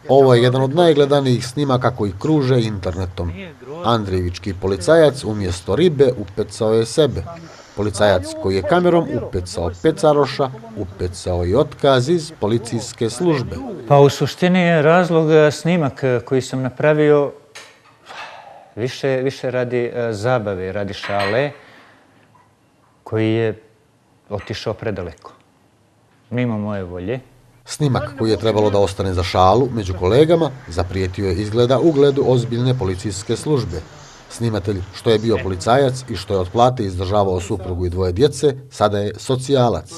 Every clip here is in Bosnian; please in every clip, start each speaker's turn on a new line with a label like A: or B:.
A: Ovo je jedan od najgledanijih snimaka koji kruže internetom. Andrijevički policajac umjesto ribe upecao je sebe. Policajac koji je kamerom upecao pecaroša, upecao i otkaz iz policijske službe.
B: Pa u suštini je razlog snimak koji sam napravio više radi zabave, radi šale, koji je otišao predaleko. Mimo moje volje.
A: Snimak koji je trebalo da ostane za šalu među kolegama zaprijetio je izgleda ugledu ozbiljne policijske službe. Snimatelj, što je bio policajac i što je od plate izdržavao suprugu i dvoje djece, sada je socijalac.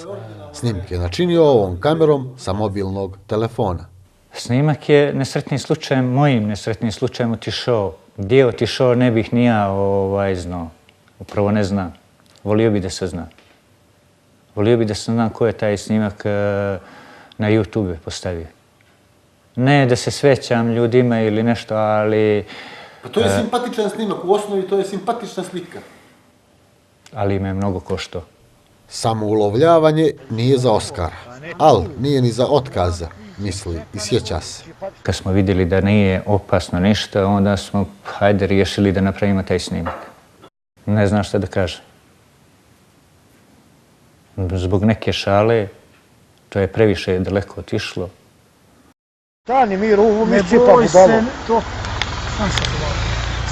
A: Snimak je načinio ovom kamerom sa mobilnog telefona.
B: Snimak je nesretnim slučajem, mojim nesretnim slučajem otišao. Gdje je otišao ne bih ni ja znao. Upravo ne znam. Volio bi da se zna. Volio bi da se zna ko je taj snimak na YouTube postavio. Ne da se svećam ljudima ili nešto, ali...
A: Pa to je simpatičan snimak, u osnovi to je simpatična slika.
B: Ali me je mnogo koštao.
A: Samoulovljavanje nije za Oskara, ali nije ni za otkaza, misli i sjeća se.
B: Kad smo vidjeli da nije opasno ništa, onda smo, hajde, riješili da napravimo taj snimak. Ne znam šta da kažem. Zbog neke šale, to je previše daleko otišlo.
C: Stani mir, ovo mi čipa budalo. Ne boj se, to...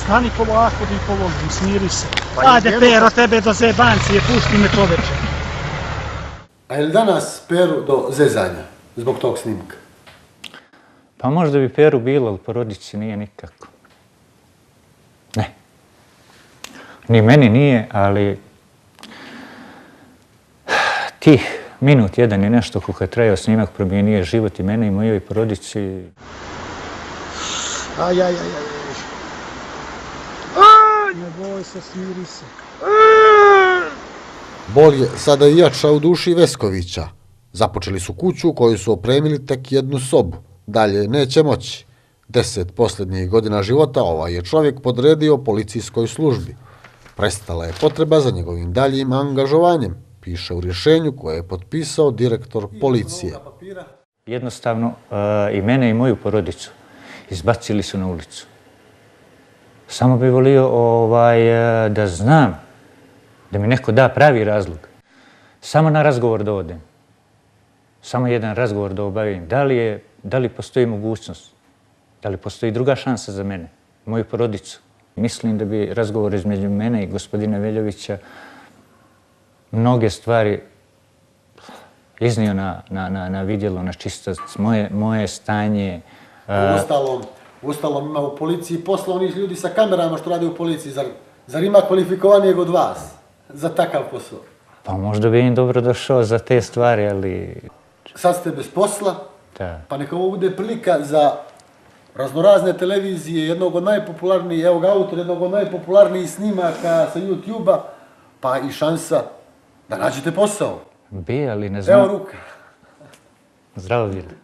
C: Stani polako da ih položim, smiri se. Ajde, Pero, tebe do zebancije, pušti me čoveče.
A: A je li danas Peru do zezanja zbog tog snimka?
B: Pa možda bi Peru bilo, ali porodici nije nikako. Ne. Ni meni nije, ali... Tih minut, jedan i nešto koliko je trajao snimak, promijenio život i mene i mojoj porodici.
C: Aj. Ne boj se, smiri se.
A: Bol je sada i jača u duši Veskovića. Započeli su kuću koju su opremili tek jednu sobu. Dalje neće moći. 10 posljednjih godina života ovaj je čovjek podredio policijskoj službi. Prestala je potreba za njegovim daljim angažovanjem, piše u rješenju koje je potpisao direktor policije.
B: Jednostavno i mene i moju porodicu izbacili su na ulicu. Samo bih volio da znam, da mi neko da pravi razlog. Samo na razgovor da odem. Samo jedan razgovor da obavim. Da li postoji mogućnost? Da li postoji druga šansa za mene, moju porodicu? Mislim da bi razgovor između mene i gospodina Veljovića mnoge stvari iznio na vidjelo, na čistac, moje stanje.
A: Uostalom ima u policiji posla onih ljudi sa kamerama što rade u policiji. Zar ima kvalifikovanijeg od vas za takav posao?
B: Pa možda bi im dobro došao za te stvari, ali...
A: Sad ste bez posla,
B: da.
A: Pa neka ovo bude prilika za raznorazne televizije, jednog od najpopularnijih, evo ga autor, jednog od najpopularnijih snimaka sa YouTube-a, pa i šansa da nađete posao.
B: Bi, ali ne znam.
A: Evo ruka.
B: Zdravo, Vili.